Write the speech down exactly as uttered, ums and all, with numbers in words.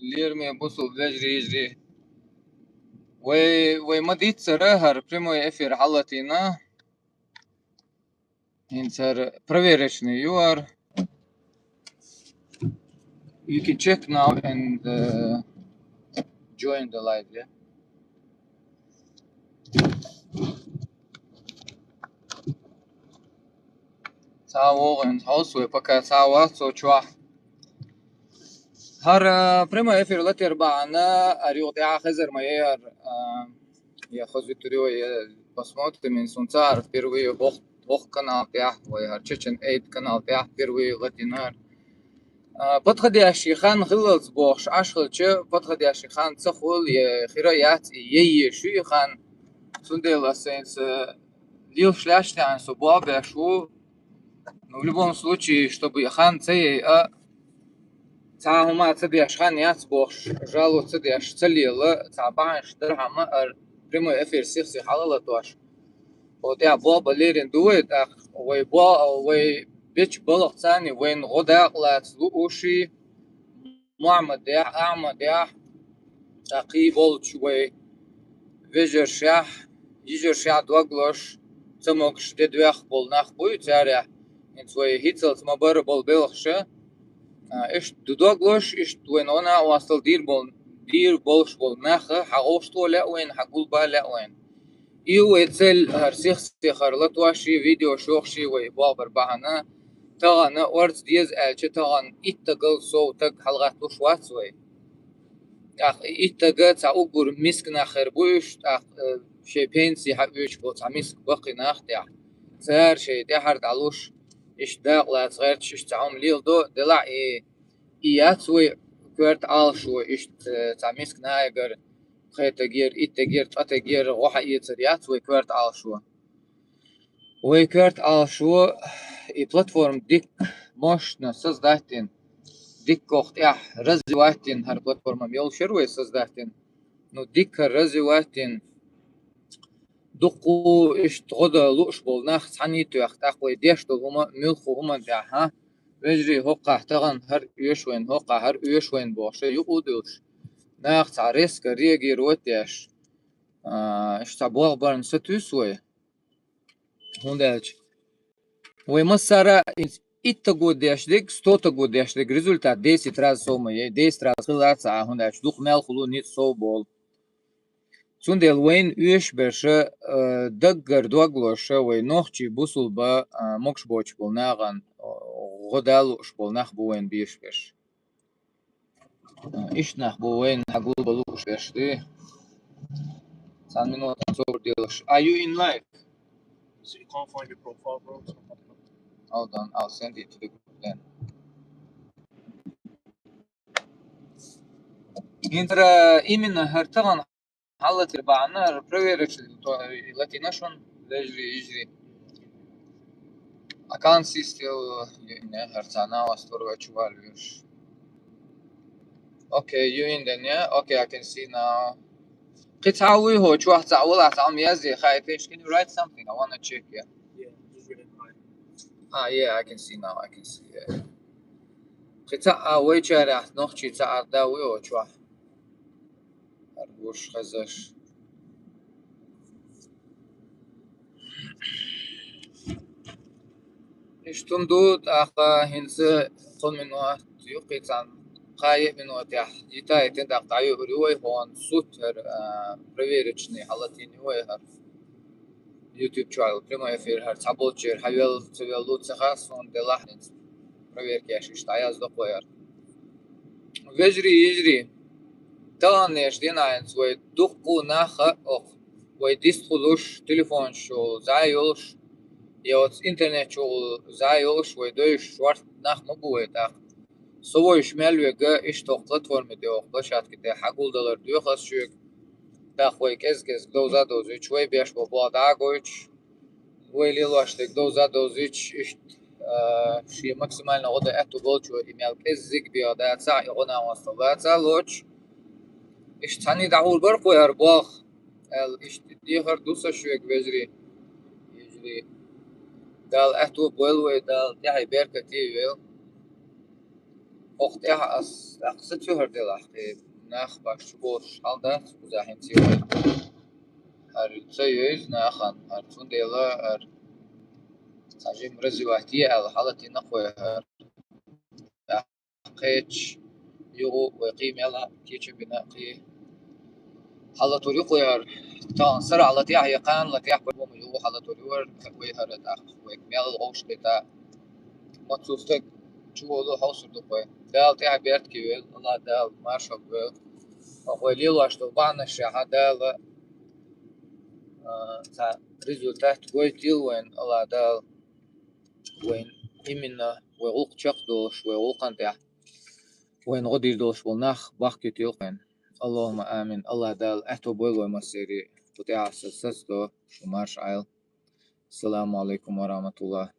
Лераме бусулба вежарий, йижарий. Вай, вай ма дийццара хӀара прямой эфир хьаллатийна. ХӀинца хӀара проверочный ю хӀара. You can check now and uh, join the live, yeah? Цхьа вогӀу хӀинца хьовсу вай, пока цхьа вац цо чохь. ХӀара прямой эфир латар бахьана, хӀара юха тӀаьхьа хезар ма яра, а, я хазуьйтур ю, я посмотрим, суна ца хьара впервые хӀокху, хӀокху канал тӀехь, вай хӀара Чечен Эйд канал тӀехь впервые латийнар. А, подходящий хан хиллалц бохуш, Ӏаш хилча, подходящий хан ца хуьлу, я хир а яц, и яйеш ю и хан. Цундела аса хӀинца лелаш лаьцна со болх беш ву. Ну, в любом случае, чтобы и хан ца яйа, цхьа хӀума ца деш хан яц бохуш, жало ца деш, ца лела, цхьа бахьанаш дархьама, хӀара прямой эфир сих-сиха хьалалатош. Оцу тӀехь болх бан лерина ду вай, тӀаккха вай бо-, вай бечу балхаца вайна гӀо дакъа лаца лууший, Мухьаммадехь, Ахьмадехь, цхьа кхин болчу вай вежаршехь, йижаршехь дог лозуш, ца могуш де доьхна болу нах буй царех, хӀинца вай хӀинцалц ма-барра болу белхаша. А, иштта ду дог лозуш, иштта вайна гӀо накъосталла дийр болу, дийр болуш болу нах хьагӀовшахтоха лаьа вайна, хьагулбан лаьа вайна. И вай цель, хӀара сих-сиха хӀара латош и, видео йохуш и вай болх бар бахьана, тахана орца деза аьлча, тахана итт стагал сов стаг хьалагӀатталуш вац вай. ТӀаккха и итт стаг цхьа уггар миска нах хир бу уьш, тӀаккха, э, шайн пенси хьаоьцуш болу цхьа миска баккхий нах тӀехь. Цара шайн тӀаьхьара дӀалуш, иштта дакъа лаца гӀерташ, иштта цхьа хӀума леладо, делахь и, и яц вай коьрта Ӏалашо, иштта, э, цхьа миска нахагара, пхи стагера, итт стагера, ткъа стагера гӀо хьаэцар яц вай коьрта Ӏалашо. Вай коьрта Ӏалашо, и платформа дикка мощно создать дина, дикка оха тӀехь развивать дина, хӀара платформа йолуш яра вай создать дина. Ну, дикка развивать дина. Дуккха иштта гӀо дан лууш болу нах цхьаьна тоьхна, тӀаккха вай деш долу хӀума, муьлхха хӀуманна тӀехь, хьа? Вежарий, хӀокхахь тахана хӀара оьшу вайна, хӀокхахь хӀара оьшу вайна бохуш, юкъа а дуьллуш, наха цхьа резко реагировать деш, а, иштта цхьа болх барна сатуьйсу вай. ХӀунда аьлча вай массара а итт стаго деш дерг, сто стаго деш дерг результат десять раз сов ма яй, десять раз хилла а ца Ӏа, хӀунда аьлча дукха мел хуьлу ницкъ сов болу. Цундела вайна оьшуш берш, э, даггара дог лозуш, вай нохчий бусулба, э, могуш боцуш болу нахана, э, гӀо дан лууш болу нах бу вайна безаш берш. Э, иштта нах бу вайна хьагулбан лууш берш, дуй. Цхьана минотана собар делаш. Are you in live? So you can't find your profile, bro. Hold on, I'll send it to the group then. ХӀинца именно хӀара тахана хьаллатар бахьана, хӀара проверочный то латийна шуна, вежарий, йижарий. I can't see still, не, хӀара цхьа новостьвар вай чу валвеш. Okay, you in there, yeah? Okay, I can see now. Кхин цхьа вуй хӀо чохь цхьаъ валахь, цхьа хӀума язъе хаийташ. Can you write something? I wanna check, yeah. Yeah, just read it. Ah, yeah, I can see now, I can see, yeah. Кхин цхьаъ а вайчарахь нохчий цхьаъ а да вуй хӀо чохь. ХӀара гуш хезаш. Иштта хӀума ду, тӀаккха хӀинца кхо минот ю кхин цхьаъ, кхаа-еа минотехь йита а йитина, тӀаккха дӀайоьхур ю вай хӀокхунна сутара, а, проверочный хьалатийна ю вай хӀара. YouTube чохь прямой эфир хӀара цхьаболчеран хьавелла, ца велла ца хаьа суна, делахь хӀинца проверкаш иштта дӀаяздо кхо яра. Вежарий, йижарий, таханлерчу дийнахь хӀинца вай дуккха а нах а, оха вай дистхуьлуш, телефонаш чухула зӀе йолуш, я оцу интернет чухула зӀе йолуш, вай девзаш шорта нах ма бу вай тӀаккха. Со вевзаш мел верг иштта оха платформе тӀе, оха площадке тӀе хьагулдалар доьху ас шуьга. ТӀаккха вай кӀез-кӀезиг довза а довзуьйтуш, вай беш бо болх дӀа а гойтуш, вай лелош дерг довза а довзуьйтуш, иштта, а, шен максимально гӀо дан аьтту болчо и мел кӀеззиг беха дацахь, и гӀо накъосталла лаца а лоцуш, иштта цхьаьний дӀахьур бара кхо яра болх, аьлла, иштта дехар ду сан шуьга, вежарий, йижарий. Дала аьтто а бойла вай, Дала тӀаьхье беркате а йойла. Оха тӀехьа ас тӀаккха са цуьхьар делахь, кхин нах баш чу болуш хьал дац, кхузахь хӀинца йой. ХӀара ца йойза нахана, хӀара цундела хӀара цхьа жимма развивать е аьлла, хьалатина кхой хӀара. Кхеча югӀу вай кхий мел а кийча бина кхий. Хьалатур ю кхой хӀара. Тахана сарахь латехь я кхана латехь бу ма югӀу хьалатур ю хӀара, вай хӀара тӀаккха. Вай мел а гӀовш кхетта. Ма цу стаг чу волу хьовсур ду кхой. Дала тӀехь берт кийвел, Аллах Дала маршалла вел. Ма кхой лелош долу бахьанаш шаьхьа Дала, а, цхьа результат гойтийла вайн, Аллах Дала вайн именно вай гӀуллакх чекхдолуш, вай гӀуллакхан тӀехь вайн гӀо дийр долуш болу нах бахкийтийла кхойн. Аллахумма амин. Аллах Дала аьтто бойла вай массери, кху тӀехь аса сацадо, шу марша Ӏайла. Ассаламу алейкум ва рахматуллах.